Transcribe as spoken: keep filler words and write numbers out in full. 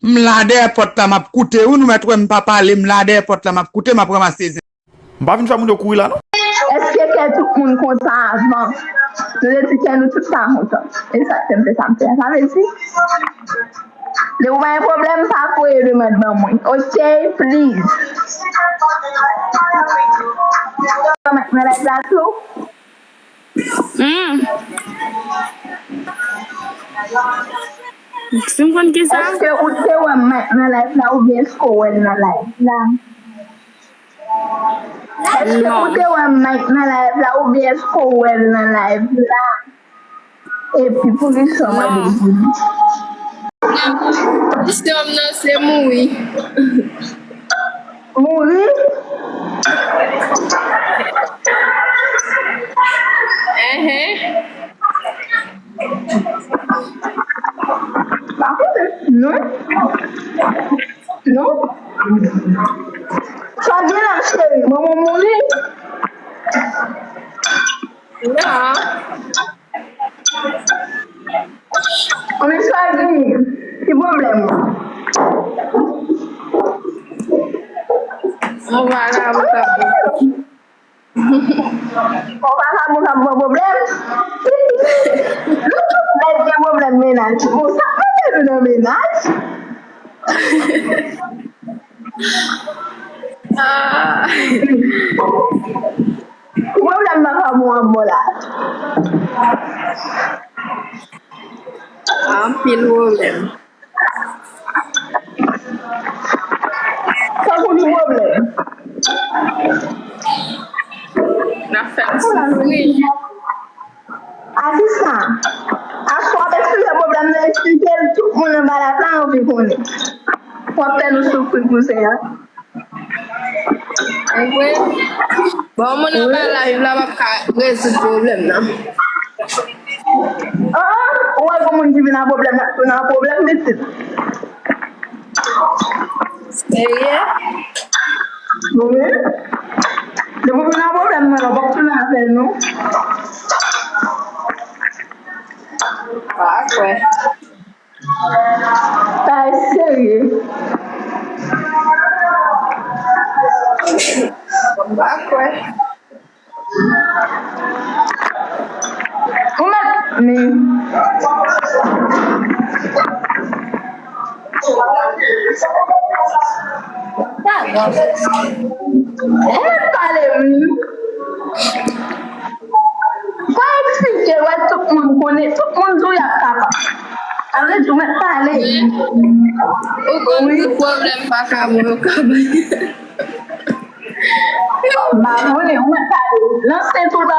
M la dèyè pòt la, m ap koute. Wi, nou mèt wè m pa pale, m la dèyè pòt la, m ap koute, m ap ranmase zen. M pa vin fè moun yo kouri la, non. Èske kè tout moun konsa avan? Nou te di kè nou tout pa konsa. E sa k fè m fè sa m fè a. Sa vle di, lè ou pa gen pwoblèm, pa voye demann ban mwen. Ok, please. Mwen la tou. Hmm. Si m konn ki sa? Èske ou te wè Mike nan live la oubyen èske w wè l nan live la? Èske ou te wè Mike nan live la oubyen èske w wè l nan live la? Epi pou ki sa w mande pou li? Kesyon m nan se mouri. Mouri? Enhen. Pa konnen, non. Non. Sa gen la, cheri, manman mouri. Non. Ou menm sa gen, ki pwoblèm ou? Mwen pa ka, mwen ka. Ou pa ka, mwen ka ban pwoblèm? Nou tout nèg gen pwoblèm mennaj. Bon, sa k mete nou nan mennaj? Ah. Ki pwoblèm makabou an bon la? Anpil pwoblèm. Tankou ki pwoblèm? N ap fè m soufri. A kisa? Aswè w ap eksplike pwoblèm nan, eksplike l, tout moun anba la ta anvi konnen. W ap fè nou soufri kouzen an. Bon, moun anba live la p ap ka rezoud pwoblèm nan. Ah, ou wè gon moun ki vin ak pwoblèm, l ap tounen an pwoblèm, pitit. Serye? Wi. Depi w vin ak pwoblèm nan, w ap tounen avè l, non. Pa kwè. Sa serye. M pa kwè. Ou mèt ni. Pa bon. Ou mèt pale, wi. Fò eksplike, wè, tout moun konnen, tout moun di w y ap kapab. Sa vle di w mèt pale. Ou konn tout pwoblèm pa ka bon, yo ka bay. M pa konnen, ou mèt pale. Lanse tou l pa